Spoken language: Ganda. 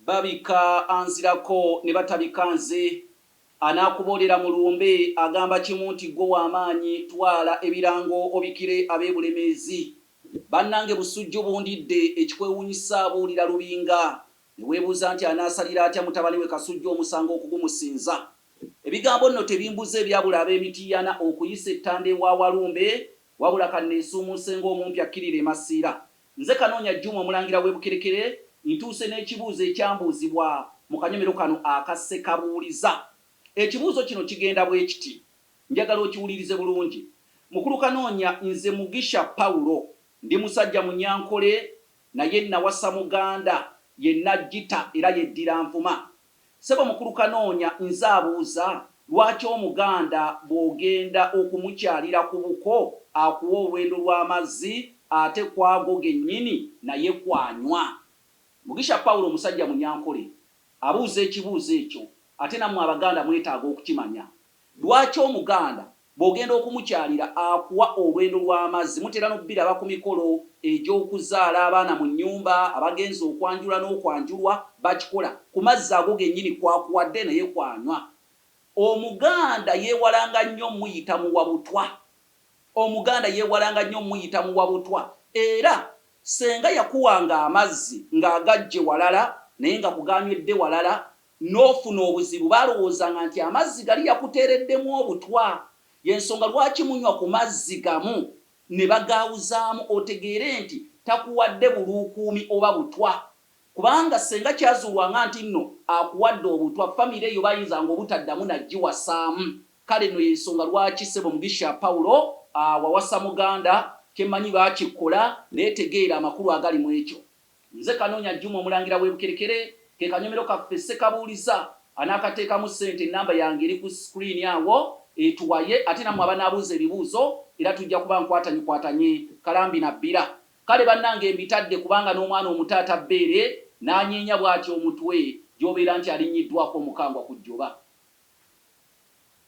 Babika anzirako ne batabika nze. Anaakuboolera mu lumbe agamba kimu nti ggwe w'amaanyi twala ebirango obikire ab'e Bulemeezi. Bannange Busujju bundidde, ekikwewuunyisa abuulira Lubinga ne weebuuza nti anaasalira atya mutabani we Kasujju omusango okugumusinza. Ebigambo nno tebimbuze ebyabula ab'e Mityana okuyisa ettanda ewa Walumbe wabula kanneesuumuuse ng'omumpi akkirira e Masiira. Nze Kanoonya Juma Omulangira w'e Bukerekere ntuuse n'ekibuuzo ekyambuuzibwa mu kanyomero kano aka Ssekabuuliza. Ekibuuzo kino kigenda bwe kiti, njagala okiwulirize bulungi. Mukulu Kanoonya nze Mugisha Paulo ndi musajja Munyankole naye nnawasa Muganda ye Najjita era yeddira Nvuma. Ssebo mukulu Kanoonya nze abuuza lwaki omuganda bwogenda okumukyalira ku buko akuwa olwendo lwamazzi ate kwago genyini naye kwanywa? Mugisha Paul omusajja munyankole abuuza ekibuuzo ekyo ate nammwe abaganda mwetaaga okukimanya. Lwaki omuganda Bw'ogenda okumukyalira akuwa olwendo lw'amazzi. Mutera n'obiraba ku mikolo egy'okuzaala abaana mu nnyumba, abagenze okwanjula n'okwanjulwa bakikola. Ku mazzi ago gennyini kw'akuwadde naye kw'anywa. Omuganda yeewalanga nnyo omuyita muwa butwa. Omuganda yeewalanga nnyo omuyita muwa butwa era ssenga yakuwanga amazzi ng'agaggye walala naye nga ku g'anywedde walala n'ofuna obuzibu baalowoozanga nti amazzi gali yakuteereddemu obutwa. Y'ensonga lwaki munywa ku mazzi gamu ne bagaawuzaamu otegeere nti takuwadde buluukuumi oba butwa. Kubanga ssenga kyazuulwanga nti nno akuwadde obutwa, famire eyo baayinzanga obutaddamu na giwasaamu. Kale nno y'ensonga lwaki ssebo Mugisha Paulo wawasa Muganda, kye mmanyi baakikkola naye tegeera amakulu agali mw'ekyo. Nze Kanoonya Juma Omulangira w'e Bukerekere, ke kanyomero kaffe Ssekabuuliza anaakateekamu ssente ennamba yange eri ku screen awo etuwaye ate nammwe abanaabuuza ebibuuzo era tujja kuba nkwatanyekwatanye kalambi na bbira. Kale bannange mbitadde kubanga n'omwana omuto ata bbeere n'anyeenya bw'atyo omutwe gy'obeera nti alinnyiddwako omukangwa ku jjoba.